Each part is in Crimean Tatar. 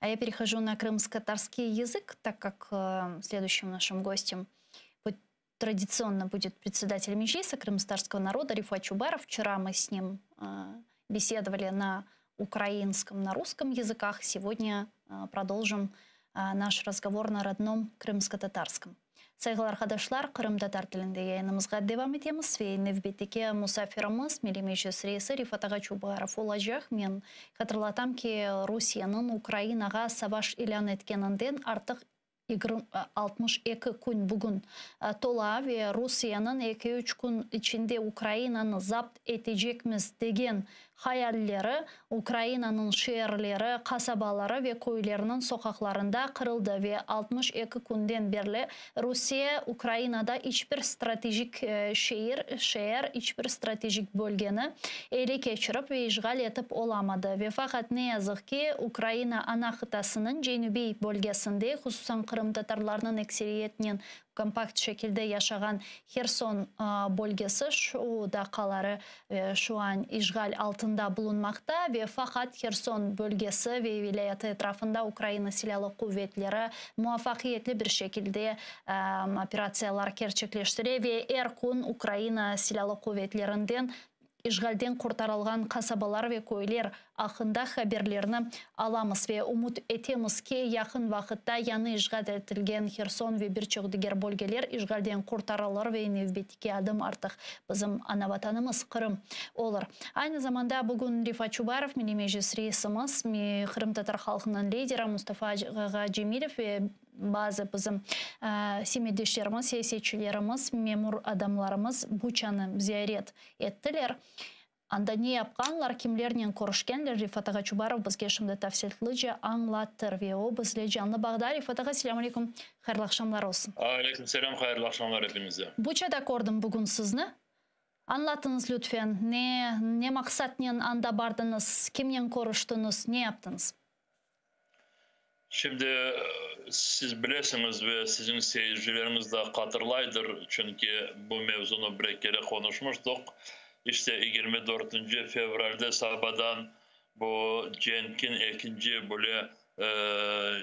А я перехожу на крымско-татарский язык, так как следующим нашим гостем традиционно будет председатель Меджлиса крымско-татарского народа Рифат Чубаров. Вчера мы с ним беседовали на украинском, на русском языках. Сегодня продолжим наш разговор на родном крымско-татарском. Sayğılı arqadaşlar, qırımtatar tilinde yayınımızğa devam etemiz ve nevbetteki musafirimiz Milliy Meclis reisi Refat ağa Çubarov olacaq. Men hatırlatam ki, Rusiyeniñ Ukrainağa savaş ilân etkeninden artıq 62 kün bugün tola ve Rusiyeniñ eki-üç kün içinde Ukrainanı zapt etecekmiz degen hayalleri Ukrainanıñ şeerleri, qasabaları ve köyleriniñ soqaqlarında qırıldı ve 62 künden berli Rusiye Ukrainada iç bir stratejik şeer, şeer, iç bir stratejik bölgeni ele keçirip ve işğal etip olamadı. Ve faqat, ne yazıq ki, Ukraina ana qıtasınıñ cenübiy bölgesinde, hususan qırımtatarlarnıñ ekseriyetnen kompakt şekilde yaşağan Herson bölgesi şu daqqaları ve şu an işğal altında bulunmaqta ve faqat Herson bölgesi ve vilâyeti etrafında Ukraina Silâlı Quvetleri muvafaqiyetli bir şekilde operatsiyalar kerçekleştire ve er kün Ukraina Silâlı Quvetlerinden işğalden qurtarılğan qasabalar ve köyler aqqında haberlerni alamız ve ümüt etemiz ki, yaqın vaqıtta yañı işğal etilgen Herson ve bir çoq diger bölgeler işğalden qurtarılır ve nevbetteki adım artıq bizim ana-Vatanımız Qırım olur. Aynı zamanda bugün Refat Çubarov, Milliy Meclis reisimiz, qırımtatar halqınıñ lideri Mustafa ağa Cemilev ve bazı bizim semetdeşlerimiz, siyasetçilerimiz, memur adamlarımız Buçanı ziyaret ettiler. Anda ne yapqanlar, kimlernen körüşkenler, Refat ağa Çubarov bizge şimdi tafsilâtlıca añlatır ve o bizle canlı bağda. Refat ağa, selâm aleyküm, hayırlı aqşamlar olsun. Aleyküm selâm, hayırlı aqşamlar epiñize. Buçada kördim bugün sizni. Añlatıñız lütfen, ne, ne maqsatnen anda bardıñız, kimnen körüştiñiz, ne yaptıñız? Şimdi siz bilesiñiz ve siziñ seyircileriñiz de hatırlaydır, çünki bu mevzunı bir kere qonuşmıştıq. İşte 24 fevralde sabadan bu cenkin ekinci böyle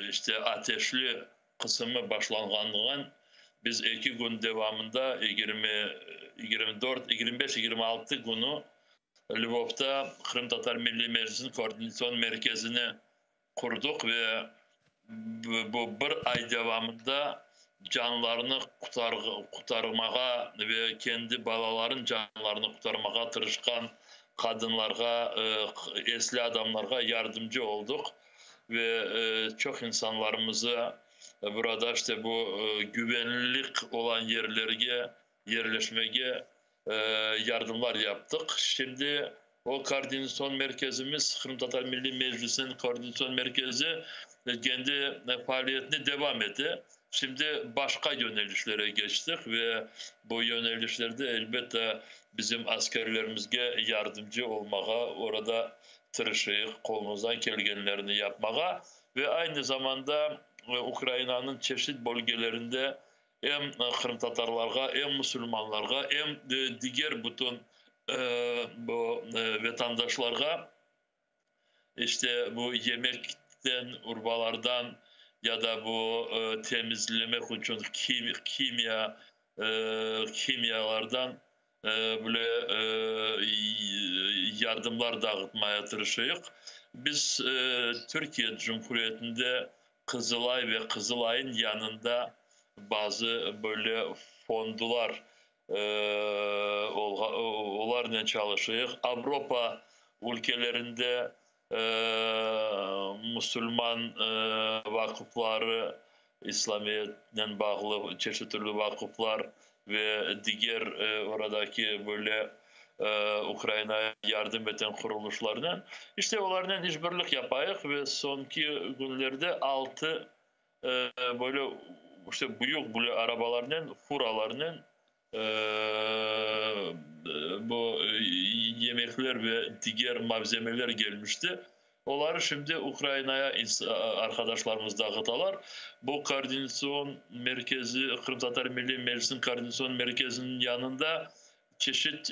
işte ateşli qısımı başlanğanından biz 2 kün devamında 20, 24, 25, 26 künü Lvovda Qırımtatar Milliy Meclisiniñ koordinatsion merkezini qurdıq ve bu bir ay devamında canlarını qurtarmağa ve kendi balaların canlarını qurtarmağa tırışqan qadınlarğa, esli adamlarğa yardımcı oldıq ve çoq insanlarımızı burada işte bu güvenlik olan yerlerge yerleşmege yardımlar yaptıq. Şimdi o koordinatsion merkezimiz, Qırımtatar Milliy Meclisiniñ koordinatsion merkezi kendi faaliyetini devam ete. Şimdi başqa yönelişlere keçtik ve bu yönelişlerde elbette bizim askerlerimizge yardımcı olmağa orada tırışıyıq, qolumızdan kelgenlerini yapmağa ve aynı zamanda Ukrainanıñ çeşit bölgelerinde em qırımtatarlarğa, em musulmanlarğa, em diger bütün bu vatandaşlarğa işte bu yemekten, urbalardan ya da bu temizlemek içün kimya kimyalardan böyle yardımlar dağıtmaya tırışıyıq. Biz Türkiye Cumhuriyetinde Kızılay ve Kızılay'ın yanında bazı böyle fondular olarnen çalışıyıq. Avropa ülkelerinde musulman vaqıfları, İslamiyetnen bağlı çeşit türlü vaqıflar ve diger oradaki böyle Ukrainaya yardım eten qurulışlarnen işte olarnen işbirlik yapayıq ve soñki künlerde altı böyle işte büyük böyle arabalarnen, furalarnen bu yemekler ve diger malzemeler gelmişti. Oları şimdi Ukrainaya arqadaşlarımız dağıtalar. Bu koordinatsion merkezi, Qırımtatar Milliy Meclisiniñ koordinatsion merkeziniñ yanında çeşit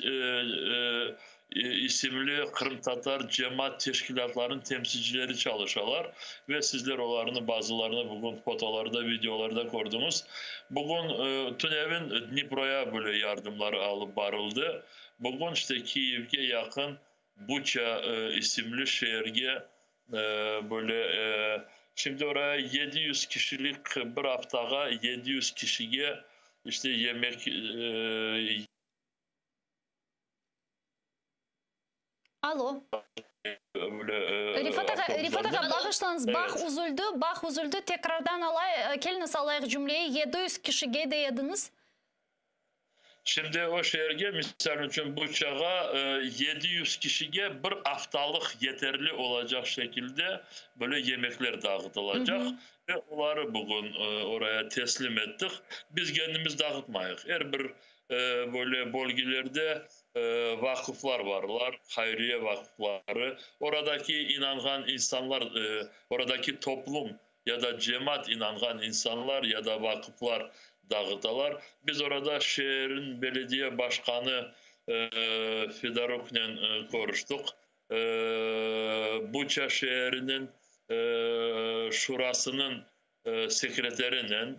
isimli qırımtatar cemaat teşkilâtlarınıñ temsilcileri çalışalar ve sizler olarnı bazılarını bugün fotolarda, videolarda kördiñiz. Bugün tünevin Dniproya böyle yardımlar alıp barıldı. Bugün işte Kiyevge yaqın Buça isimli şeerge böyle şimdi oraya 700 kişilik bir aftağa 700 kişige işte yemek Alo. Refat ağa, Refat ağa, bağışlañız, bağ üzüldi, bağ üzüldi. Tekrardan alay, keliñiz alayıq cümleyi. 700 kişige dey ediñiz. Şimdi o şeerge, misal içün, Buçağa 700 kişige bir aftalıq yeterli olacaq şekilde böyle yemekler dağıtılacaq. Ve oları bugün oraya teslim ettik. Biz kendimiz dağıtmayıq. Er bir böyle bölgelerde vaqıflar varlar, hayriye vaqıfları. Oradaki inanğan insanlar, oradaki toplum ya da cemaat inanğan insanlar ya da vaqıflar dağıtalar. Biz orada şeerin belediye başqanı Fedoruknen körüştik. Buça şeeriniñ şurasınıñ sekreterinen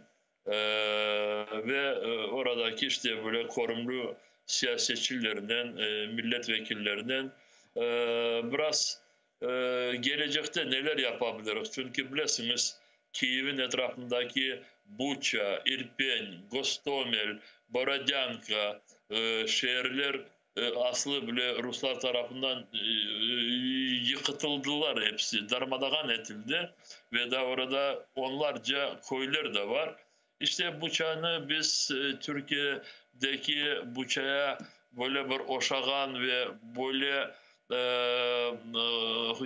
ve oradaki işte böyle körümli siyasetçilernen, milletvekillerinen biraz gelecekte neler yapabiliriz? Çünki bilesiñiz, Kiyevniñ etrafındaki Buça, İrpen, Gostomel, Borodânka şeerler aslı bile ruslar tarafından yıqıtıldılar episi, darmadağan etildi ve da orada onlarca köyler de bar. İşte Buçanı biz Türkiyedeki Buçaya böyle bir oşağan ve böyle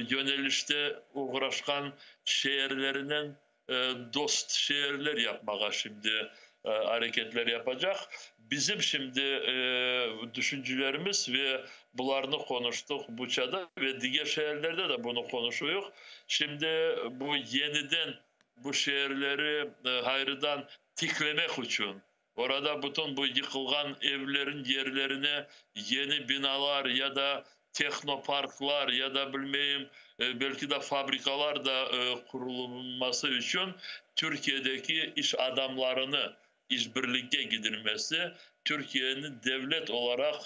yönelişte oğraşqan şeerlerinen dost şeerler yapmağa şimdi areketler yapacaq. Bizim şimdi düşüncelerimiz ve bularnı qonuştıq Buçada ve diger şeerlerde de bunı qonuşuyıq. Şimdi bu yeniden bu şeerleri ğayrıdan tiklemek içün, orada bütün bu yıqılğan evlerin yerlerine yeni binalar ya da tehnoparklar ya da bilmeyim, belki de fabrikalar da qurulması içün Türkiyedeki iş adamlarını işbirlikke gidilmesi, Türkiyeni devlet olaraq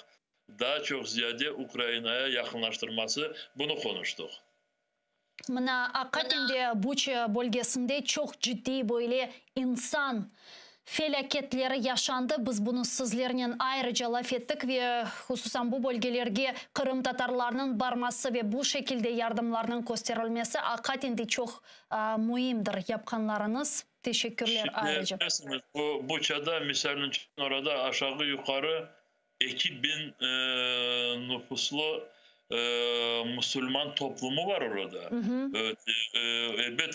daa çoq ziyade Ukrainaya yaqınlaştırması, bunı qonuştıq. Mına, aqiqaten de Buça bölgesinde çoq ciddiy böyle insan felâketleri yaşandı. Biz bunı sizlernen ayrıca laf ettik ve hususan bu bölgelerge qırımtatarlarnıñ barması ve bu şekilde yardımlarnıñ kösterilmesi aqiqaten de çoq müimdir yapqanlarıñız. Teşekkürler ayrıca. Şimdi bilesiñiz, bu Buçada, misal içün, orada aşağı-yuqarı 2000 nufuslı musulman toplumu var orada. Elbet,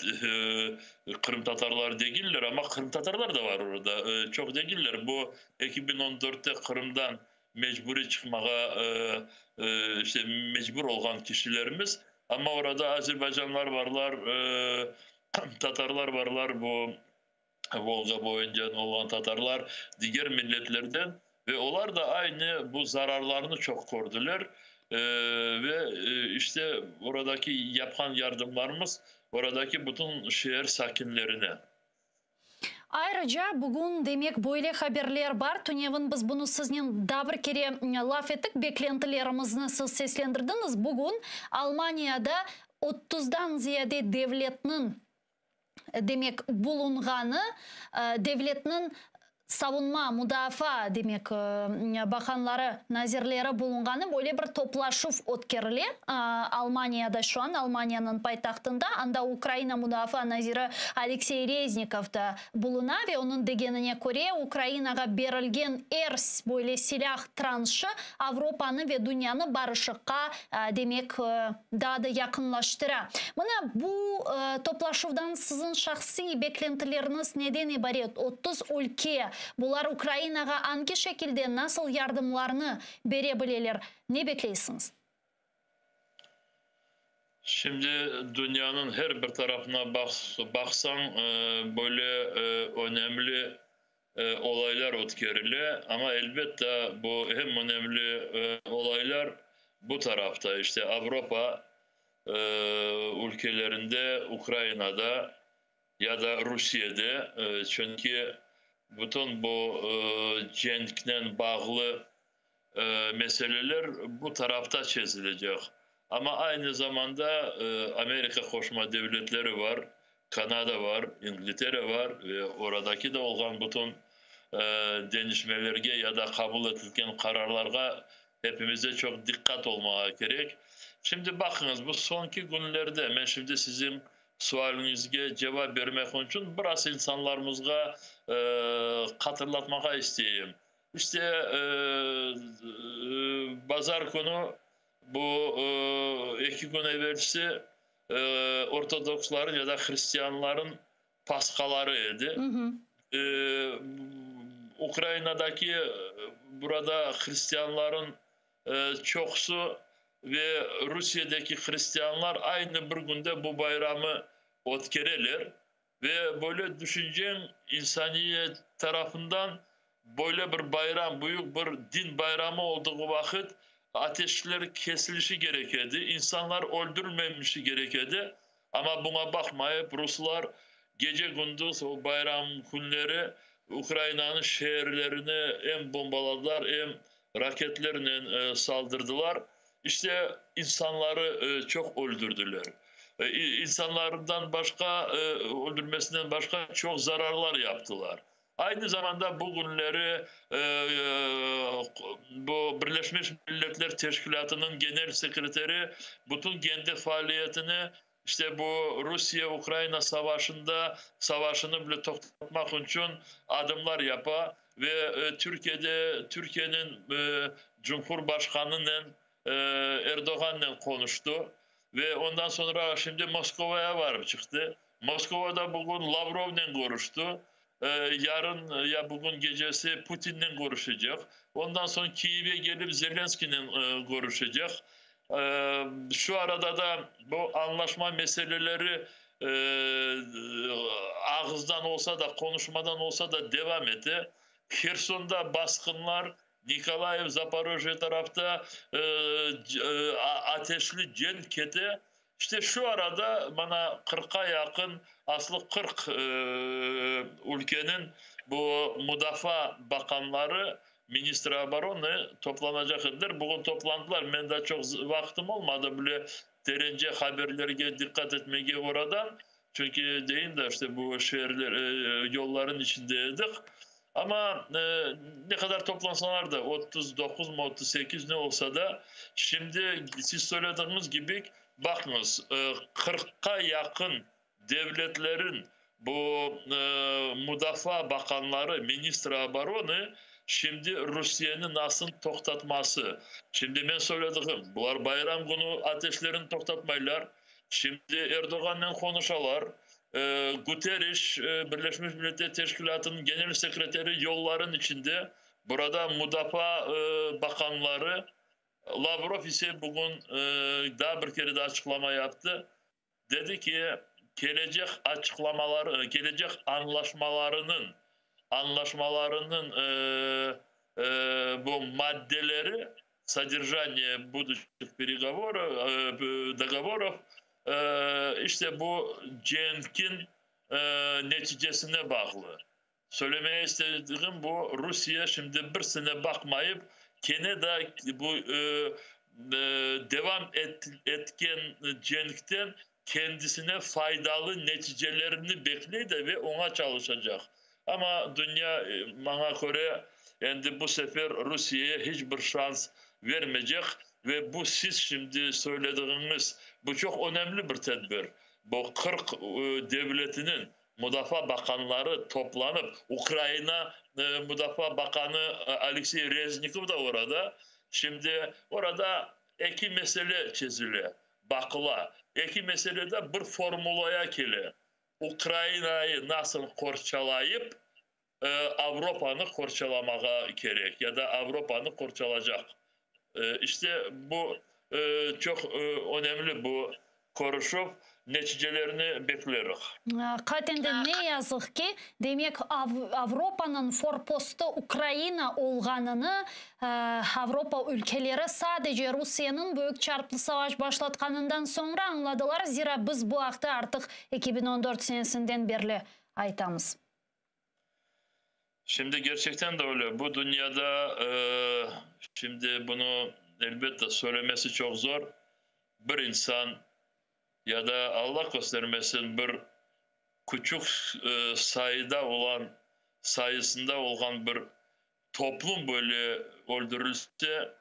qırımtatarlar degiller, amma qırımtatarlar da var orada. Çoq degiller. Bu 2014-te Qırımdan mecburiy çıqmağa işte mecbur olğan kişilerimiz. Amma orada azerbaycanlar varlar, tatarlar varlar, bu Volga boyunca olğan tatarlar, diger milletlerden. Ve olar da aynı bu zararlarnı çoq kördiler. Ve işte oradaki yapqan yardımlarımız oradaki bütün şeer sakinlerine. Ayrıca bugün, demek, böyle haberler bar. Tünevin biz bunı siznen daa bir kere laf ettik, beklentilerimizni siz seslendirdiñiz. Bugün Almaniyada otuzdan ziyade devletniñ, demek, bulunğanı, devletniñ savunma, mudafaa, demek, baqanları, nazirleri bulunğanı böyle bir toplaşuv ötkerile Almaniyada şu an, Almaniyanıñ paytahtında. Anda Ukraina mudafaa naziri Aleksey Reznikov da buluna ve onıñ degenine köre, Ukrainağa berilgen er böyle silâh tranşı Avropanı ve dünyanı barışıqqa, demek, daa da yaqınlaştıra. Mına bu toplaşuvdan siziñ şahsiy beklentileriñiz neden ibaret? 30 ülke, bular Ukrainağa angi şekilde, nasıl yardımlarnı bere bileler? Ne bekleysiñiz? Şimdi dünyanıñ her bir tarafına baqsañ, böyle önemli olaylar ötkerile, amma elbette bu hem önemli olaylar. bu tarafta, işte Avropa ülkelerinde, Ukrainada ya da Rusiyede, çünki bütün bu cenknen bağlı meseleler bu tarafta çezilecek. Amma aynı zamanda Amerika Qoşma Devletleri var, Kanada var, İngiltere var ve oradaki de olğan bütün deñişmelerge ya da qabul etilgen qararlarğa hepimize çoq diqqat olmağa kerek. Şimdi baqıñız, bu soñki künlerde, men şimdi siziñ sualiñizge cevap bermek içün biraz insanlarımızğa hatırlatmağa isteyim. İşte, bazar künü, bu eki kün evelsi ortodoksların ya da hristianların Pashaları edi. Ukrainadaki burada hristianların çoqusı ve Rusiyedeki hristianlar aynı bir künde bu bayramı ötkereler. Ve böyle düşünceñ, insaniyet tarafından böyle bir bayram, büyük bir din bayramı olduğu vaqıt ateşler kesilişi kerek edi, insanlar öldürülmemişi kerek edi. Amma buña baqmayıp, ruslar gece-kündüz o bayram künleri Ukrainanıñ şeerlerini em bombaladılar, em raketlernen saldırdılar. İşte, insanları çoq öldürdiler. İnsanlardan başqa, öldürmesinden başqa çoq zararlar yaptılar. Aynı zamanda bu künleri bu Birleşmiş Milletler Teşkilâtınıñ Genel sekreteri bütün kendi faaliyetini işte bu Rusiye-Ukraina savaşında savaşını bile toqtatmaq içün adımlar yapa ve Türkiyede Türkiyeniñ Cumhurbaşqanınen Erdoğannen qonuştı ve ondan soñra şimdi Moskovaya barıp çıqtı. Moskovada bugün Lavrovnen körüşti. Yarın ya bugün gecesi Putinnen körüşecek. Ondan soñ Kiyevge kelip Zelenskiynen körüşecek. Şu arada da bu añlaşma meseleleri ağızdan olsa da, qonuşmadan olsa da devam ete. Hersonda basqınlar, Nikolayev, Zaporojye tarafta ateşli cenk kete. İşte şu arada mana 40-qa yaqın, aslı 40 ülkeniñ bu mudafaa baqanları, ministr oboronı toplanacaq ediler. Bugün toplandılar, men daa çoq vaqtım olmadı bile terence haberlerge diqqat etmege oradan. Çünki deyim da, işte bu şeerler, yolların içinde edik. Amma ne qadar toplansalar da, 39 mı, 38 ne olsa da, şimdi siz söylediğiniz kibi, baqıñız, 40-qa yaqın devletlerin bu mudafaa baqanları, ministr oboronı, şimdi Rusiyeni nasıl toqtatması. Şimdi men söylediğim, bular bayram künü ateşlerini toqtatmaylar. Şimdi Erdoğannen qonuşalar. Guterres, Birleşmiş Milletler Teşkilâtınıñ Genel sekreteri yolların içinde, burada mudafaa baqanları, Lavrov ise bugün daa bir kere de açıqlama yaptı. Dedi ki, kelecek açıqlamaları, kelecek añlaşmalarınıñ añlaşmalarınıñ bu maddeleri, sodержание будущих переговоров, договоров, işte bu cenkin neticesine bağlı. Söylemeye istediğim bu, Rusiye şimdi bir sene baqmayıp, kene de bu devam etken cenkten kendisine faydalı neticelerini bekley de ve oña çalışacaq. Amma dünya, maña köre, endi bu sefer Rusiyege hiç bir şans vermeycek ve bu siz şimdi söylediğiniz, bu çoq önemli bir tedbir. Bu 40 devletiniñ mudafaa baqanları toplanıp, Ukraina mudafaa baqanı Aleksey Reznikov da orada. Şimdi orada eki mesele çezile, baqıla. Eki mesele de bir formulaya kele. Ukrainayı nasıl qorçalayıp, Avropanı qorçalamağa kerek ya da Avropanı qorçalacaq. İşte bu çoq önemli bu körüşüv. Neticelerini bekleriq. Aqiqaten de ne yazıq ki, demek Avropanıñ forpostı Ukraina olğanını Avropa ülkeleri sadece Rusiyeniñ büyük çarplı savaş başlatqanından soñra añladılar, zira biz bu aqta artıq 2014 senesinden berli aytamız. Şimdi gerçekten de öyle. Bu dünyada şimdi bunı elbette söylemesi çok zor. Bir insan ya da Allah köstermesin bir küçük sayıda olan sayısında olğan bir toplum böyle öldürilse,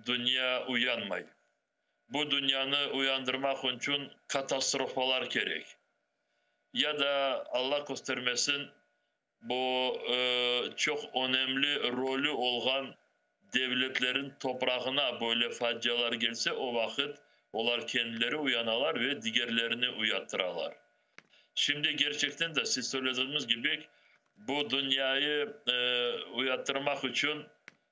dünya uyanmay. Bu dünyanı uyandırmaq içün katastrofalar kerek. Ya da Allah köstermesin bu çoq önemli rolü olğan devletlerin toprağına böyle facialar gelse, o vaqıt olar kendileri uyanalar ve digerlerini uyattıralar. Şimdi gerçekten de siz söylediğiniz gibi bu dünyayı uyattırmaq içün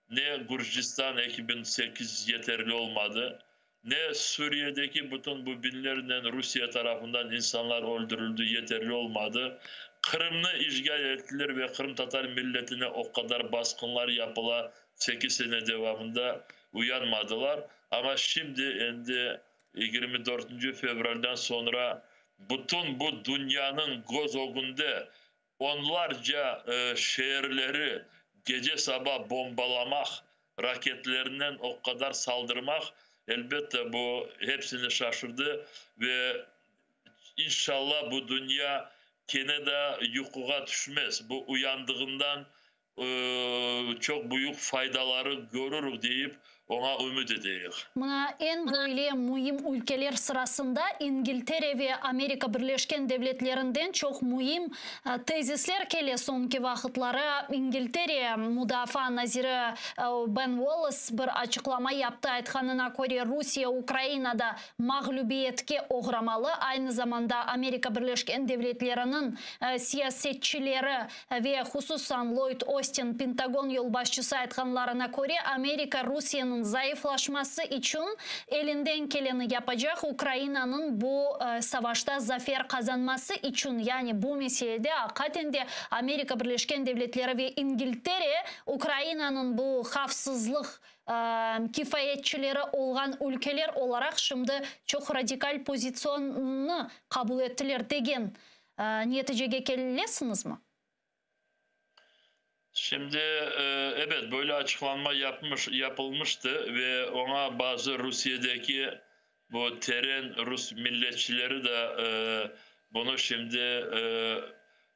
ne Gürcistan 2008 yeterli olmadı, ne Suriyedeki bütün bu binlernen Rusiye tarafından insanlar öldürüldü, yeterli olmadı. Qırımnı işgal ettiler ve qırımtatar milletine o qadar basqınlar yapıla 8 sene devamında uyanmadılar. Ama şimdi endi 24 fevralden soñra bütün bu dünyanıñ köz ögünde onlarca şeerleri gece saba bombalamaq, raketlerinen o qadar saldırmaq, elbette bu hepsini şaşırdı ve inşallah bu dünya kene de yuquğa tüşmez. Bu uyandığından çoq büyük faydaları görürük deyip oña ümüt eteyik. Mına eñ böyle müim ülkeler sırasında İngiltere ve Amerika Birleşken Devletlerinden çoq müim tezisler kele soñki vaqıtları. İngiltere mudafaa naziri Ben Wallace bir açıqlama yaptı, aytqanına köre, Rusiye Ukrainada mağlübiyetke oğramalı. Aynı zamanda Amerika Birleşken Devletleriniñ siyasetçileri ve hususan Lloyd Austin, Pentagon yolbaşçısı aytqanlarına köre, Amerika Rusiyeniñ zayıflaşması içün elinden keleni yapacaq, Ukrainanıñ bu savaşta zafer qazanması içün. Yani bu meselede aqiqaten de Amerika Birleşken Devletleri ve İngiltere Ukrainanıñ bu havfsızlıq kifayetçileri olğan ülkeler olaraq şimdi çoq radikal pozitsiyonnı qabul ettiler degen neticege kelesiñizmi? Şimdi evet böyle açıqlanma yapmış yapılmıştı ve oña bazı Rusiyedeki bu teren rus milletçileri de bunı şimdi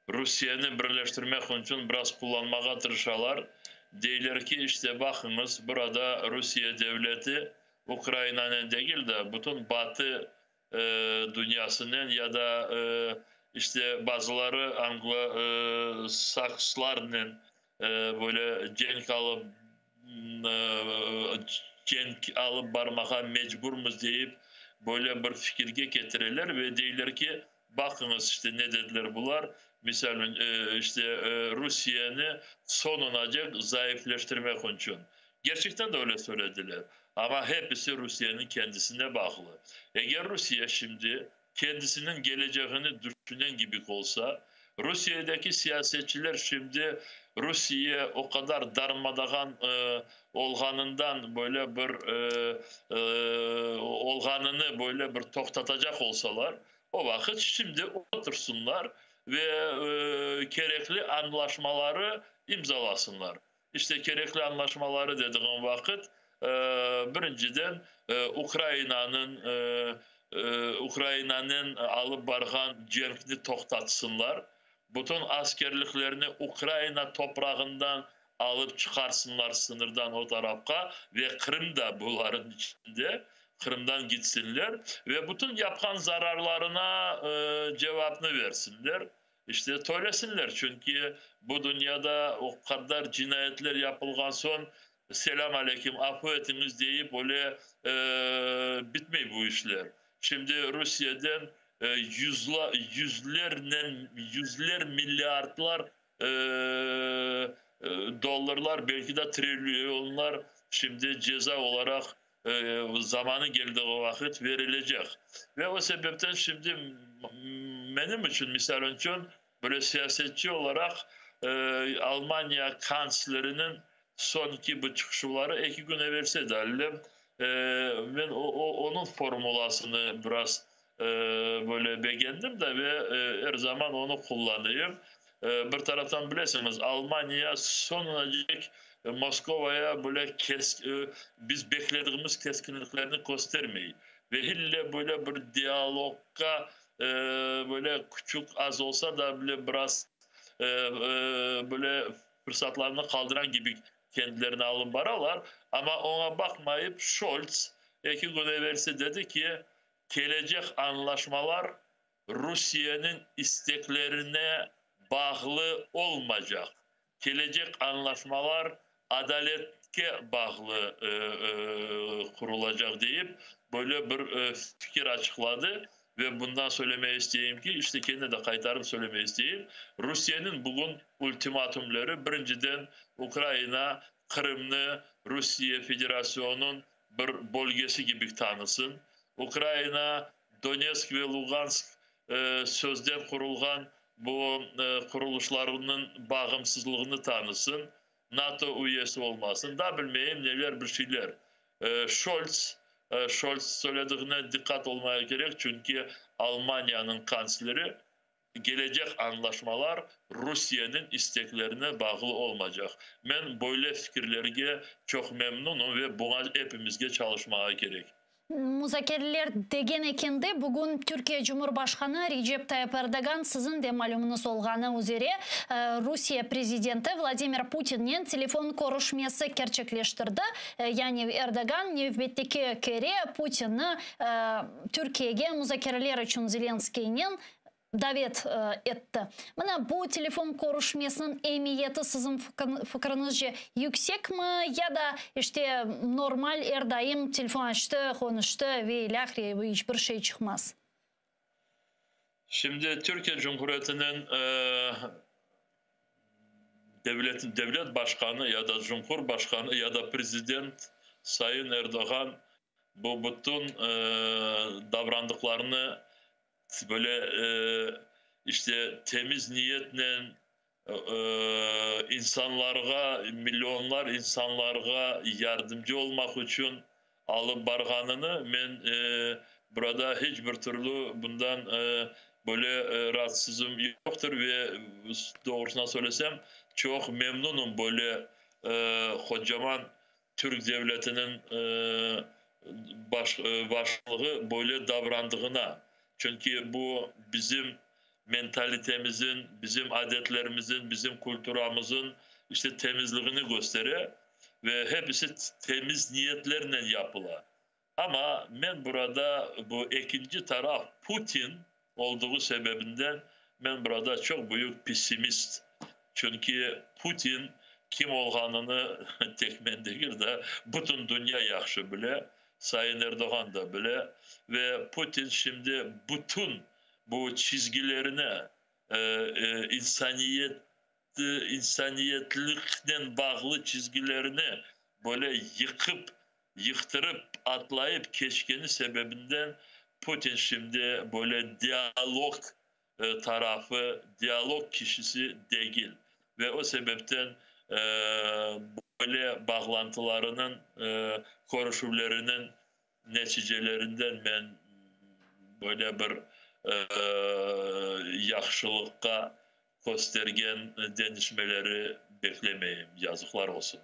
Rusiyeni birleştirmek içün biraz qullanmağa tırışalar. Deyler ki, işte baqıñız, burada Rusiye devleti Ukrainanen degil de, bütün Batı dünyasınen ya da işte bazıları anglo-sakslarnen böyle cenk alıp barmağa mecburmız deyip böyle bir fikirge ketireler ve deyler ki, baqıñız işte ne dediler bular, misal işte Rusiyeni soñunacek zayıfleştirmek içün. Gerçekten de öyle söylediler. Ama hepsi Rusiyeniñ kendisine bağlı. Eger Rusiye şimdi kendisiniñ geleceğini düşünen kibi olsa, Rusiyedeki siyasetçiler şimdi Rusiye o qadar darmadağan olğanından böyle bir olğanını böyle bir toqtatacaq olsalar, o vaqıt şimdi otursınlar ve kerekli añlaşmaları imzalasınlar. İşte kerekli añlaşmaları dediğim vaqıt, birinciden Ukrainanıñ Ukrainanen alıp barğan cenkni toqtatsınlar, bütün askerliklerini Ukraina toprağından alıp çıqarsınlar sıñırdan o tarafqa ve Qırım da bularnıñ içinde, Qırımdan gitsinler ve bütün yapqan zararlarına cevapnı versinler. İşte tölesinler, çünki bu dünyada o qadar cinayetler yapılğan soñ selâm aleyküm, afu etiñiz deyip öyle bitmey bu işler. Şimdi Rusiyeden yüzlernen, yüzler milliardlar dollarlar, belki de trilyonlar şimdi ceza olaraq. Zamanı keldiği vaqıt verilecek. Ve o sebepten şimdi menim içün, misal içün, böyle siyasetçi olaraq Almaniya kantsleriniñ soñki bu çıqışuvları eki kün evelsi edi, men onıñ formulasını biraz böyle begendim de ve er zaman onı qullanayım. Bir taraftan bilesiñiz, Almaniya soñunacek Moskovaya böyle biz beklediğimiz keskinliklerni köstermey. Ve ille böyle bir dialogqa böyle küçük az olsa da bile biraz böyle fırsatlarını qaldıran kibi kendilerini alıp baralar. Amma oña baqmayıp Şolts eki kün evelsi dedi ki, kelecek añlaşmalar Rusiyeniñ isteklerine bağlı olmaycaq. Kelecek añlaşmalar adaletke bağlı qurulacaq deyip, böyle bir fikir açıqladı. Ve bundan söylemege isteyim ki, işte kene de qaytarıp söylemege isteyim, Rusiyeniñ bugün ultimatumları, birinciden, Ukraina Qırımnı Rusiye Federasyonınıñ bir bölgesi kibi tanısın, Ukraina Donetsk ve Lugansk sözden qurulğan bu qurulışlarınıñ bağımsızlığını tanısın, NATO üyesi olmasın, da bilmeyim neler bir şeyler. Şolts, Şolts söylediğine diqqat olmaya kerek, çünki Almaniyanıñ kantsleri, gelecek añlaşmalar Rusiyeniñ isteklerine bağlı olmaycaq. Men böyle fikirlerge çoq memnunım ve buña epimizge çalışmağa kerek. Muzakereler degen ekende, bugün Türkiye Cumhurbaşqanı Recep Tayyip Erdoğan, siziñ de malümıñız olğanı üzere, Rusiye prezidenti Vladimir Putinnen telefon körüşmesi kerçekleştirdi. Yani Erdoğan nevbetteki kere Putinni Türkiyege muzakereler içün Zelenskıynen davet etti. Mına bu telefon körüşmesiniñ emiyeti siziñ fikriñizce yüksekmi ya da işte normal er daim telefon açtı, qonuştı ve ilâhre iç bir şey çıqmaz? Şimdi Türkiye Cumhuriyetiniñ devlet, devlet başqanı ya da cumhurbaşqanı ya da prezident Sayın Erdoğan bu bütün davrandıqlarını böyle işte temiz niyetnen insanlarğa, millionlar insanlarğa yardımcı olmaq içün alıp barğanını men burada hiç bir türlü bundan böyle raatsızım yoqtır ve doğrusına söylesem, çoq memnunım böyle qocaman Türk devletiniñ başlığı böyle davrandığına. Çünki bu bizim mentalitemizin, bizim adetlerimizin, bizim kulturamızın işte temizligini göstere ve hepsi temiz niyetlernen yapıla. Amma men burada bu ekinci taraf Putin olduğu sebebinden men burada çoq büyük pessimist. Çünki Putin kim olğanını tek men degil de, bütün dünya yahşı bile, Sayın Erdoğan da bile ve Putin şimdi bütün bu çizgilerini insaniyet insaniyetliknen bağlı çizgilerini böyle yıqıp, yıqtırıp, atlayıp keçkeni sebebinden Putin şimdi böyle dialog tarafı, dialog kişisi degil. Ve o sebepten böyle bağlantılarınıñ, körüşüvleriniñ neticelerinden men böyle bir yahşılıqqa köstergen deñişmeleri beklemeyim, yazıqlar olsun.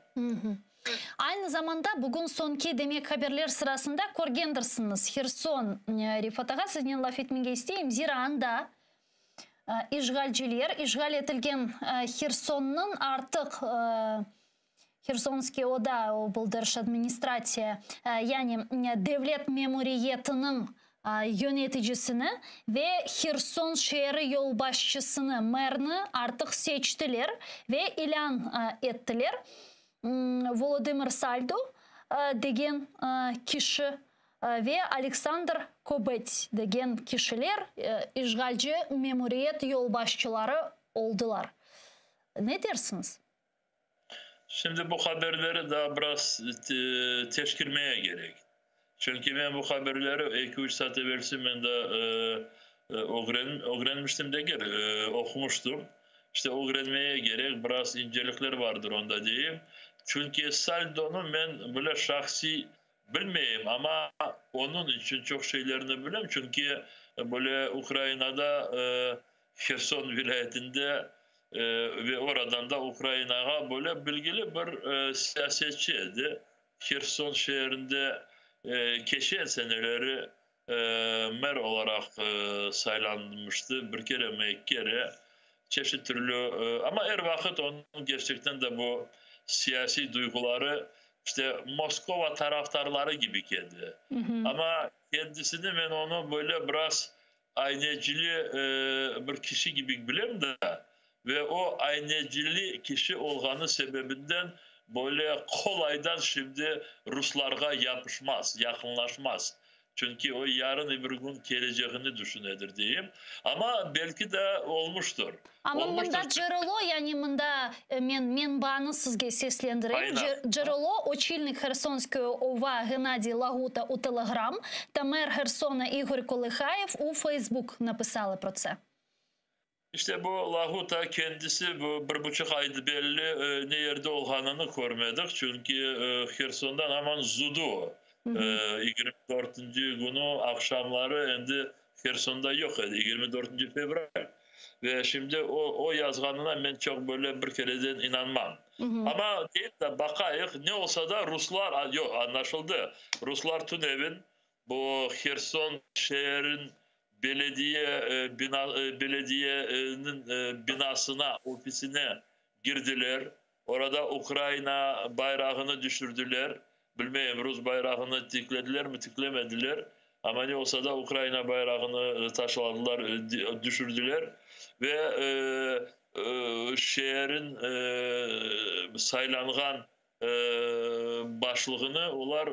Aynı zamanda bugün soñki, demek, haberler sırasında körgendirsiñiz, Herson, Refat ağa, siznen laf etmege isteyim, zira anda işğalciler işğal etilgen Hersonnıñ artıq Hersonskiy ODA, obldержадминистрация, yani devlet memuriyetiniñ yöneticisini ve Herson şeeri yolbaşçısını, merni artıq seçtiler ve ilân ettiler. Volodımır Saldo degen kişi ve Aleksandr Kobets degen kişiler işğalci memuriyet yolbaşçıları oldılar. Ne dersiñiz? Şimdi bu haberleri daa biraz teşkirmeye gerek. Çünki men bu haberleri 2-3 saat evelsi men de ögren, ögrenmiştim degil, oqumuştım. İşte ögrenmeye gerek, biraz incelikler vardır onda deyim. Çünki Saldonı men böyle şahsiy bilmeyim, ama onıñ içün çoq şeylerni bilem. Çünki böyle Ukrainada Herson vilâyetinde ve oradan da Ukrainağa böyle bilgili bir siyasetçi edi. Herson şeerinde keçen seneleri mer olaraq saylanmıştı bir kere mi eki kere çeşit türlü, amma er vaqıt onıñ kerçekten de bu siyasiy duyğuları işte Moskova tarafdarları kibi keldi. Amma kendisini men onı böyle biraz aynecili bir kişi kibi bilem de, ve o aynecili kişi olğanı sebebinden böyle qolaydan şimdi ruslarğa yapışmaz, yaqınlaşmaz. Çünki o yarın öbür kün keleceğini düşünedir deyim. Amma belki de olmuştur. Amma Olmuştur. mında cerelo, yani mında men menbanı sizge seslendireyim. Aynen. Джерело, очільник Херсонської ОВА Геннадій Лагута у Телеграм та мер Херсона Ігор Колихаєв у Фейсбук написали про це. İşte bu Lahuta kendisi bu 1,5 aydı belli ne yerde olğanını körmedik. Çünki Hersondan aman zudu o. 24. günü akşamları endi Hersonda yoq edi. 24. Fevral. Ve şimdi o yazğanına men çoq böyle bir kereden inanmam. Ama deyip de baqayıq, ne olsa da ruslar, yoq, anlaşıldı. Ruslar tünevin bu Herson şeerin belediye bina belediyeniñ binasına, ofisine girdiler. Orada Ukraina bayrağını düşürdüler. Bilmeyim, rus bayrağını tiklediler mi, tiklemediler. Amma ne olsa da Ukraina bayrağını taşladılar, düşürdüler. Ve şeerin saylanğan başlığını olar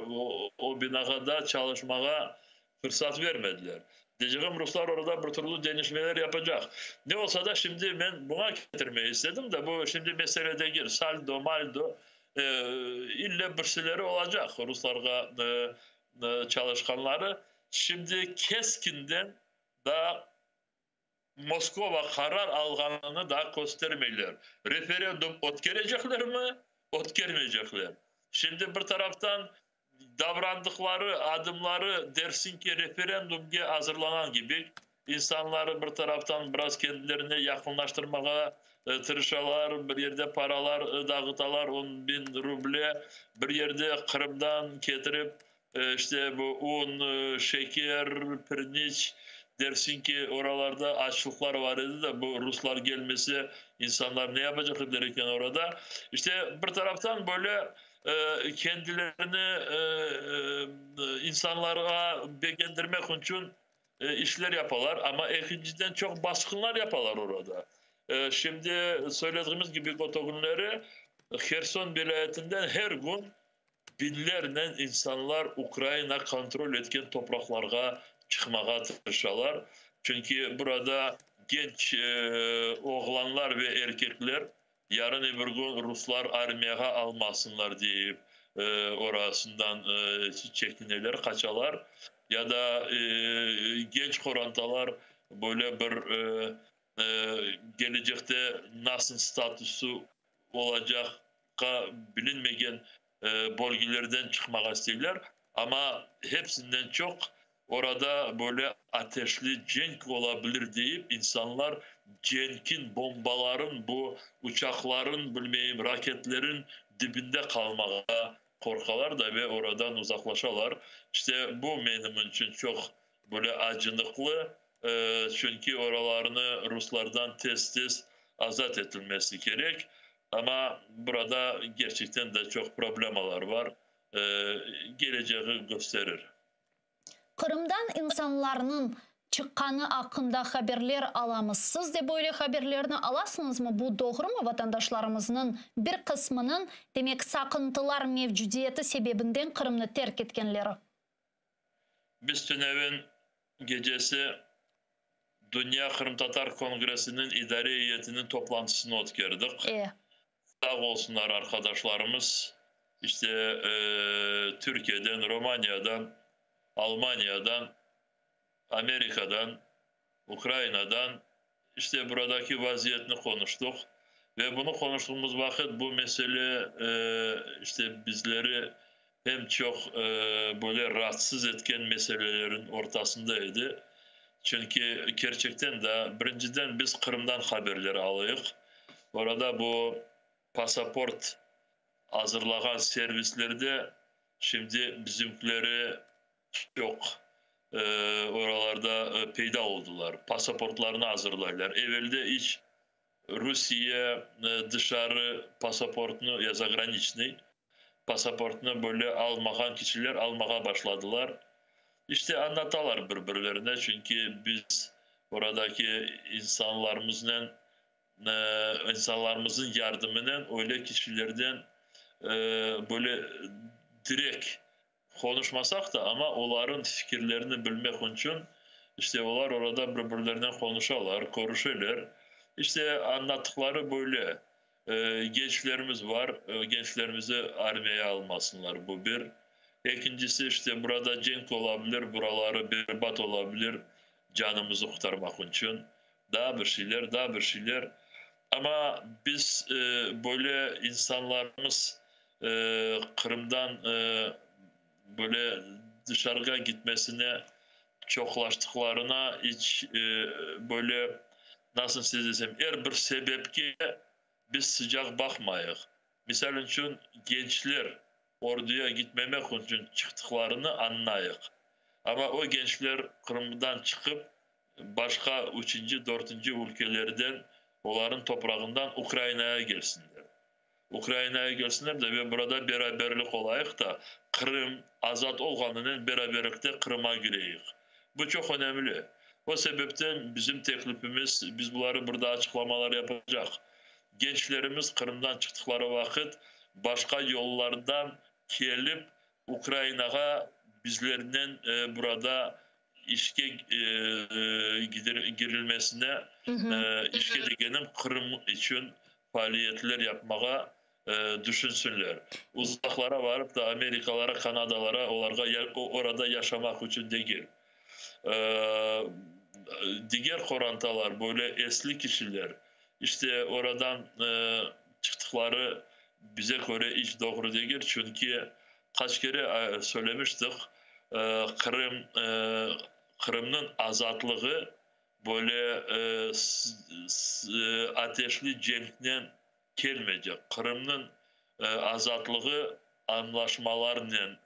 o binağa da çalışmağa fırsat vermediler. Diyeceğim, ruslar orada bir türlü denişmeler yapacaq. Ne olsa da şimdi men buña ketirmeye istedim de, bu şimdi mesele degil. Saldo, maldo, ille birsileri olacaq ruslarğa çalışqanları. Şimdi keskinden da Moskova qarar alğanını da köstermeyler. Referendum ötkerecekler mi, ötkermeycekler. Şimdi bir taraftan davrandıqları, adımları dersin ki referendumge azırlanan kibi, insanları bir taraftan biraz kendilerine yaqınlaştırmağa tırışalar, bir yerde paralar dağıtalar, 10 bin ruble, bir yerde Qırımdan ketirip işte bu un, şeker, pirniç, dersin ki oralarda açlıqlar var edi de, bu ruslar gelmese insanlar ne yapacaqlar eken orada. İşte bir taraftan böyle kendilerini insanlarğa begendirmek içün işler yapalar, ama ekinciden çoq basqınlar yapalar orada. Şimdi söylediğimiz gibi o günleri Herson vilayetinden her gün binlerle insanlar Ukraina kontrol etken topraqlarğa çıqmağa tırışalar. Çünki burada genç oğlanlar ve erkekler yarın öbür gün ruslar armiyağa almasınlar deyip orasından çekineler, qaçalar. Ya da genç qorantalar böyle bir gelecekte nasıl statusı olacaqqa bilinmegen bölgelerden çıqmağa isteyler. Ama hepsinden çoq orada böyle ateşli cenk olabilir deyip insanlar cenkin, bombaların, bu uçaqların, bilmeyim, raketlerin dibinde qalmağa qorqalar da ve oradan uzaqlaşalar. İşte bu benim için çoq böyle acınıqlı, çünki oralarını ruslardan tez-tez azat etilmesi kerek. Ama burada gerçekten de çoq problemalar var. Geleceği gösterir. Qırımdan insanlarnıñ çıqqanı aqqında haberler alamız. Siz de böyle haberlerni alasıñızmı? Bu doğrumı vatandaşlarımıznıñ bir qısmınıñ, demek, saqıntılar mevcudiyeti sebebinden Qırımnı terk etkenleri? Biz tünevin gecesi Dünya Qırımtatar Kongressiniñ idare eyyetiniñ toplantısını ötkerdik. Sağ olsunlar arkadaşlarımız. İşte Türkiye'den, Romanya'dan. Almaniyadan, Amerikadan, Ukrainadan, işte buradaki vaziyetni qonuştıq. Ve bunı qonuştığımız vaqıt bu mesele işte bizleri em çoq böyle raatsız etken meselelerin ortasında edi. Çünki kerçekten de birinciden biz Qırımdan haberler alayıq. Orada bu pasaport azırlağan servislerde şimdi bizimkileri çoq oralarda peyda oldılar, pasaportlarnı azırlaylar. Evelde iç Rusiye dışarı pasaportnı, ya zagraniçnıy pasaportnı böyle almağan kişiler almağa başladılar. İşte añlatalar bir-birlerine, çünki biz oradaki insanlarımıznen, insanlarımıznıñ yardımınen öyle kişilerden böyle direkt qonuşmasaq da, amma olarıñ fikirlerini bilmek içün, işte olar orada bir-birlerinen qonuşalar, körüşeler. İşte añlattıqları böyle, gençlerimiz bar, gençlerimizi armiyaya almasınlar, bu bir. Ekincisi, işte burada cenk olabilir, buraları berbat olabilir, canımızı qurtarmaq içün. Daa bir şeyler, daa bir şeyler. Amma biz böyle insanlarımız Qırımdan böyle dışarığa gitmesine çoqlaştıqlarına iç böyle, nasıl size desem, er bir sebepke biz sıcaq baqmayıq. Misal içün, gençler orduya gitmemek içün çıqtıqlarını añlayıq. Amma o gençler Qırımdan çıqıp, başqa üçünci, dörtünci ülkelerden, olarnıñ toprağından Ukrainaya kelsinler. Ukrainaya kelsinler de ve burada beraberlik olayıq da, Qırım azat olğanınen beraberlikte Qırıma gireyik. Bu çoq önemli. O sebepten bizim teklifimiz, biz buları bir daa açıqlamalar yapacaq, gençlerimiz Qırımdan çıqtıqları vaqıt başqa yollardan kelip Ukrainağa bizlernen burada işke girilmesine, işke degenim Qırım içün faaliyetler yapmağa tüşünsinler. Uzaqlara varıp da Amerikalara, Kanadalara, olarğa orada yaşamaq içün degil. Diger qorantalar, böyle esli kişiler, işte oradan çıqtıqları bize köre iç doğru degil, çünki qaç kere söylemiştik, Qırım, Qırımnıñ azatlığı böyle ateşli cenknen kelmeycek. Qırımnıñ azatlığı añlaşmalarnen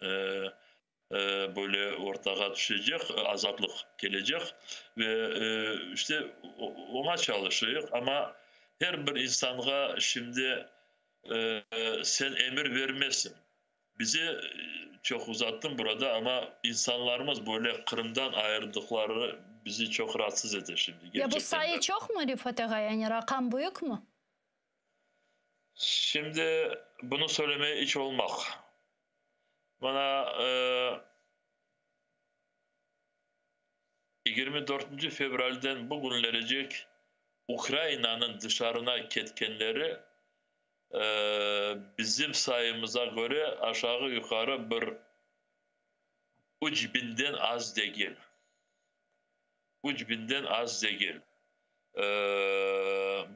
böyle ortağa tüşecek, azatlıq kelecek ve işte oña çalışıyıq. Amma her bir insanğa şimdi sen emir vermezsiñ. Bizi çoq uzattım burada, amma insanlarımız böyle Qırımdan ayırdıqları bizi çoq raatsız ete şimdi. Ya bu gerçekten sayı de. çoqmı, Refat ağa, yani raqam büyükmü? Şimdi bunı söylemeye iç olmaq. Mana 24 fevralden bugünlerecek Ukrainanıñ dışarına ketkenleri bizim sayımıza köre aşağı yuqarı bir 3000-den az degil. 3000-den az degil.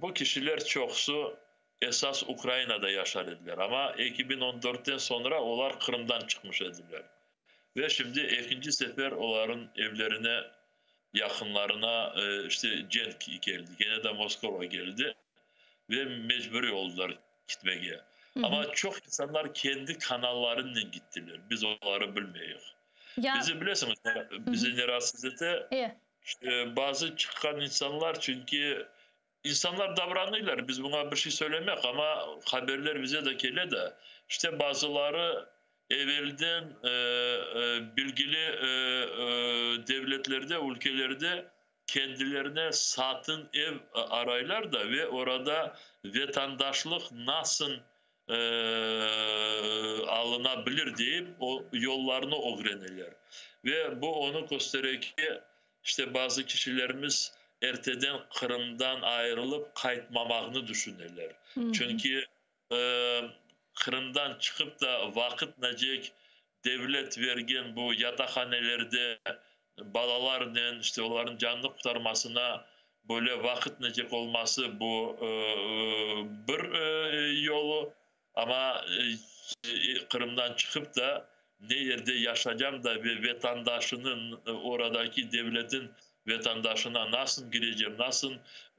Bu kişiler çoqusı esas Ukrainada yaşar ediler, amma 2014-ten soñra olar Qırımdan çıqmış ediler. Ve şimdi ekinci sefer olarnıñ evlerine, yaqınlarına işte cenk keldi, kene de Moskova keldi ve mecburiy oldular gitmege. Amma çoq insanlar kendi kanallarınen gittiler, biz oları bilmeyik. Ya Bizi bilesiñiz, bizi ne rahatsız ete? Bazı çıqqan insanlar, çünki insanlar davranıyorlar, biz buña bir şey söylemek, amma haberler bize de kele de, işte bazıları evelden bilgili devletlerde, ülkelerde kendilerine satın ev araylar da ve orada vatandaşlıq nasıl alınabilir deyip o yollarını ögreneler. Ve bu onı köstere ki, işte bazı kişilerimiz erteden Qırımdan ayrılıp qaytmamağını düşüneler. Çünki Qırımdan çıqıp da vaqıt nacek. Devlet vergen bu yataqhanelerde balalarnen, işte olarnıñ canını qurtarmasına böyle vaqıt necek olması bu bir yolu. Amma Qırımdan çıqıp da ne yerde yaşacam da ve vetandaşınıñ, oradaki devletin vetandaşına nasıl kirecem, nasıl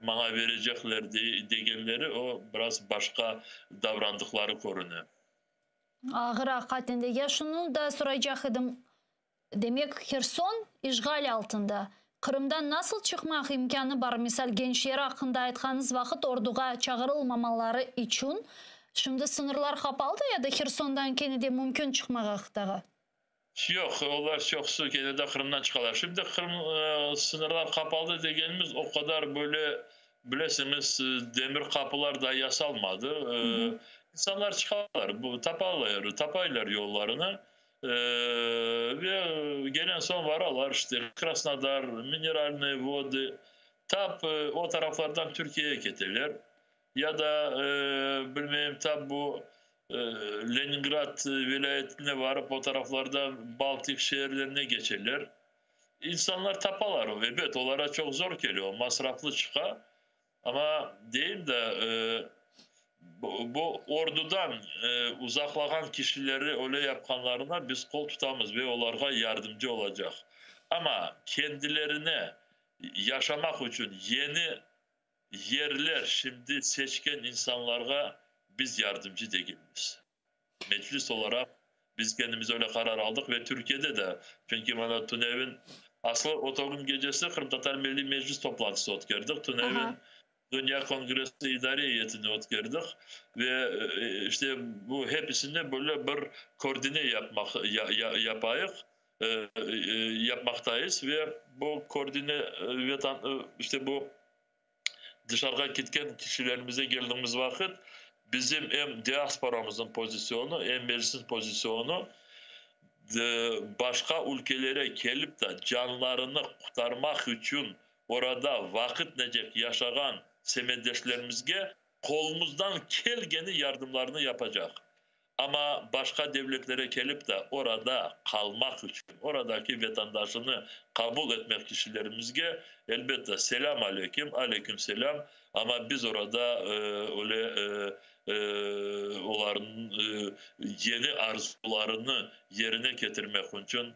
maña verecekler degenleri o biraz başqa davrandıqları körüne. Ağır aqiqaten de. Ya şunı da soraycaq edim, demek Herson işğal altında. Qırımdan nasıl çıqmaq imkânı bar? Misal, gençler aqqında aytqanıñız vaqıt orduğa çağırılmamaları içün şimdi sıñırlar qapaldı ya da Hersondan kene de mümkün çıqmağa qıtağa? Yoq, olar çoqusı kene de Qırımdan çıqalar. Şimdi Qırım sıñırlar qapaldı degenimiz o qadar böyle, bilesiñiz, demir qapılar da yasalmadı. İnsanlar çıqalar, bu tapalar, tapaylar yollarını ve gelen soñ varalar işte Krasnodar, Mineralnıye vodı, tap o taraflardan Türkiyege keteler. Ya da, bilmeyim, tap bu Leningrad vilâyetine varıp, o taraflardan Baltik şeerlerine keçeler. İnsanlar tapalar, ebet, olara çoq zor kele, masraflı çıqa, amma deyim da, bu ordudan uzaqlağan kişileri öyle yapqanlarına biz qol tutamız ve olarğa yardımcı olacaq. Amma kendilerine yaşamaq içün yeni yerler şimdi seçken insanlarğa biz yardımcı degilmiz. Meclis olaraq biz kendimiz öyle qarar aldıq ve Türkiyede de, çünki mana tünevin, aslı o kün gecesi Qırımtatar Milliy Meclis toplantısı ötkerdik, tünevin Dünya Kongressi idare eyyetini ötkerdik ve işte bu hepisini böyle bir koordine yapmaq yapayıq, yapmaqtayız ve bu koordine vetan işte bu dışarığa ketken kişilerimize geldiğimiz vaqıt bizim em diasporamıznıñ pozisyonu, em Meclisniñ pozisyonu başqa ülkelere kelip de canlarını qurtarmaq içün orada vaqıt necek yaşağan semetdeşlerimizge qolumızdan kelgeni yardımlarını yapacaq. Amma başqa devletlere kelip de orada qalmaq içün, oradaki vetandaşını qabul etmek kişilerimizge, elbette, selâm aleyküm, aleyküm selâm, amma biz orada öyle olarnıñ yeni arzularını yerine ketirmek içün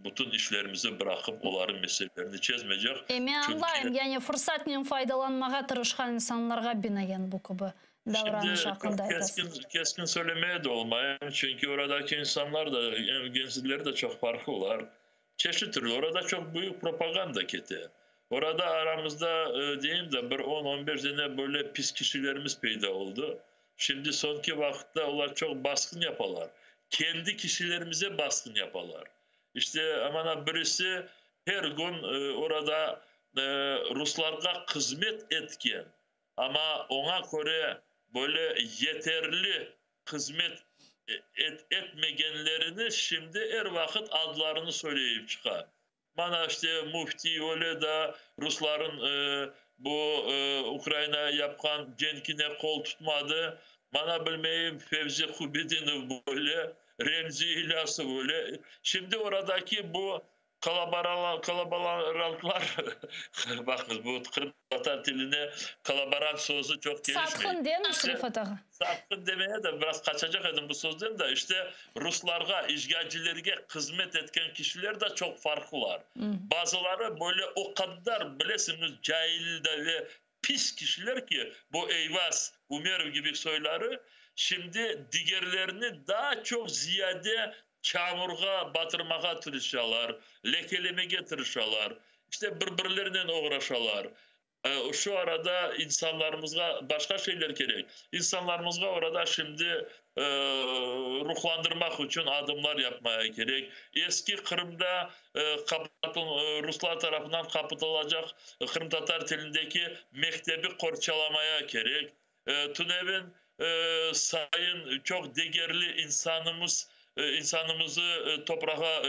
bütün işlerimizi bıraqıp olarnıñ meselelerini çezmeycek. Men añlayım, yani fırsatnen faydalanmağa tırışqan insanlarğa binaen bu kibi davranış aqqında aytasıñız. Şimdi keskin söylemeye de olmayım, çünki oradaki insanlar da, gençler de çoq farqlılar. Çeşit türlü, orada çoq büyük propaganda kete. Orada aramızda, deyim de, bir 10-15 dane böyle pis kişilerimiz peyda oldı. Şimdi soñki vaqıtta olar çoq basqın yapalar. Kendi kişilerimize basqın yapalar. İşte amana birisi her kün orada ruslarğa hızmet etken, amma oña köre böyle yeterli hızmet etmegenlerini şimdi er vaqıt adlarını söyleyip çıqa. Mana işte müfti öyle da rusların bu Ukrainaya yapqan cenkine qol tutmadı. Mana bilmeyim, Fevzi Kubedinov böyle, Remzi İlyasov öyle. Şimdi oradaki bu kolaborantlar, baqıñız, bu qırımtatar tiline kolaborant sözü çoq kelişmey. Satqın deymi, Refat ağa? Satqın demeye de biraz qaçacaq edim bu sözden de, işte ruslarğa, işğalcilerge hızmet etken kişiler de çoq farqlılar. Bazıları böyle o qadar, bilesiñiz, cail de ve pis kişiler ki, bu Eyvaz Umerov kibi soyları, şimdi digerlerini daa çoq ziyade çamurğa batırmağa tırışalar, lekelemege tırışalar, işte bir-birlerinen oğraşalar. Şu arada insanlarımızğa başqa şeyler kerek. İnsanlarımızğa orada şimdi ruhlandırmaq içün adımlar yapmaya kerek. Eski Qırımda ruslar tarafından qapatılacaq qırımtatar tilindeki mektebi qorçalamaya kerek. Tünevin sayın çoq degerli insanımız insanımızı toprağa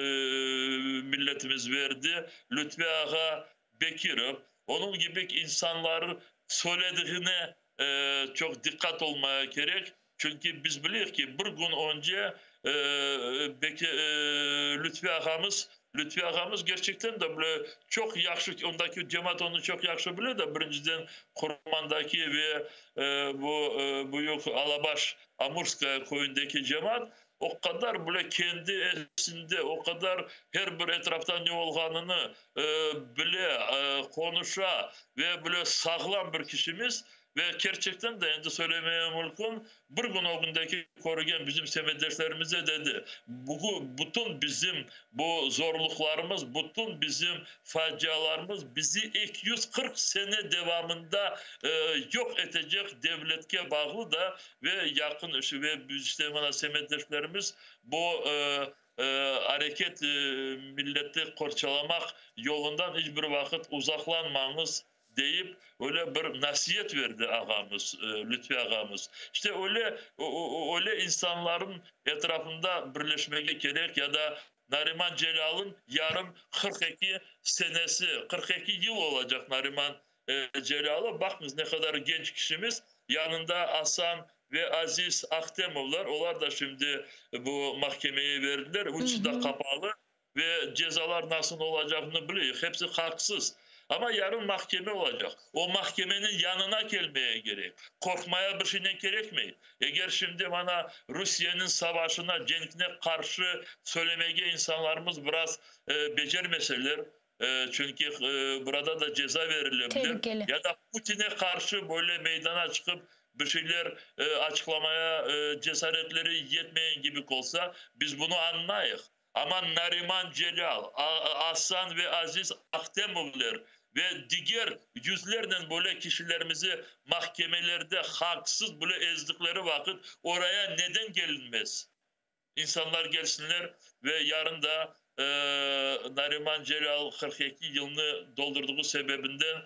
milletimiz verdi, Lütfi ağa Bekirov. Onıñ kibi insanlar söylediğine çoq diqqat olmaya kerek. Çünki biz bileyik ki, bir kün önce. Beki, Lütfi ağamız, Lütfi ağamız gerçekten de böyle çoq yahşı, ondaki cemaat onı çoq yahşı bile de, birinciden Qurmandaki ve bu büyük Alabaş, Amurskaya, köyündeki cemaat o qadar bile kendi esinde, o qadar her bir etrafta ne olğanını bile, qonuşa ve bile sağlam bir kişimiz. Ve kerçekten de endi söylemeye mümkün, bir kün ögündeki körgen bizim semetdeşlerimize dedi: Bugün bütün bizim bu zorluqlarımız, bütün bizim facialarımız bizi 240 sene devamında yoq etecek devletke bağlı da ve yaqın ve işte mına semetdeşlerimiz bu areket milleti qorçalamaq yolundan iç bir vaqıt uzaqlanmañız deyip öyle bir nasiyet verdi ağamız, Lütfi ağamız. İşte öyle öyle insanların etrafında birleşmege kerek ya da Nariman Celâl'ın yarın 42 senesi, 42 yıl olacaq Nariman Celâl'ı. Baqıñız, ne qadar genç kişimiz. Yanında Asan ve Aziz Ahtemovlar, olar da şimdi bu mahkemeye verdiler. Üçü de qapalı ve cezalar nasıl olacağını bileyik. Hepsi haqsız. Ama yarın mahkeme olacaq. O mahkemenin yanına kelmeye kerek. Qorqmaya bir şeyden kerekmey. Eger şimdi bana Rusiyenin savaşına, cenkine qarşı söylemege insanlarımız biraz becermeseler, çünki burada da ceza verilebilir. Tehlikeli. Ya da Putin'e qarşı böyle meydana çıqıp bir şeyler açıqlamaya cesaretleri yetmeyen gibi olsa, biz bunu anlayıq. Ama Nariman Celal, Asan ve Aziz Ahtemovlar ve diger yüzlernen böyle kişilerimizi mahkemelerde haqsız bile ezdikleri vaqıt oraya neden gelinmez? İnsanlar gelsinler ve yarın da Nariman Celal 42 yılını doldurduğu sebebinden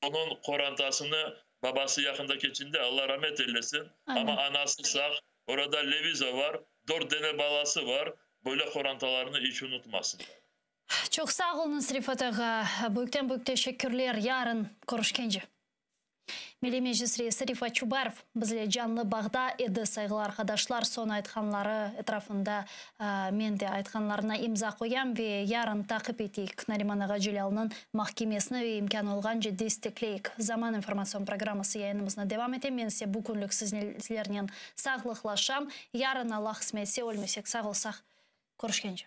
onun qorantasını, babası yaqında keçindi, Allah rahmet eylesin. Amin. Ama anası sağ, orada Leviza var, 4 dene balası var. Böyle qorantalarını hiç unutmasın. Çoq sağ oluñız, Refat ağa. Büyükten büyük teşekkürler. Yarın körüşkence. Milliy Meclis reisi Refat Çubarov bizle canlı bağda edi, sayğılı arqadaşlar. Soñ aytqanları etrafında men de aytqanlarına imza qoyam ve yarın taqip eteyik Nariman ağa Celâlnıñ mahkemesini ve imkân olğance destekleyik. Zaman informatsion programması yayınımıznı devam ete. Men ise bugünlik sizlernen sağlıqlaşam. Yarın Allah qısmet etse, ölmesek, sağ olsaq, körüşkence.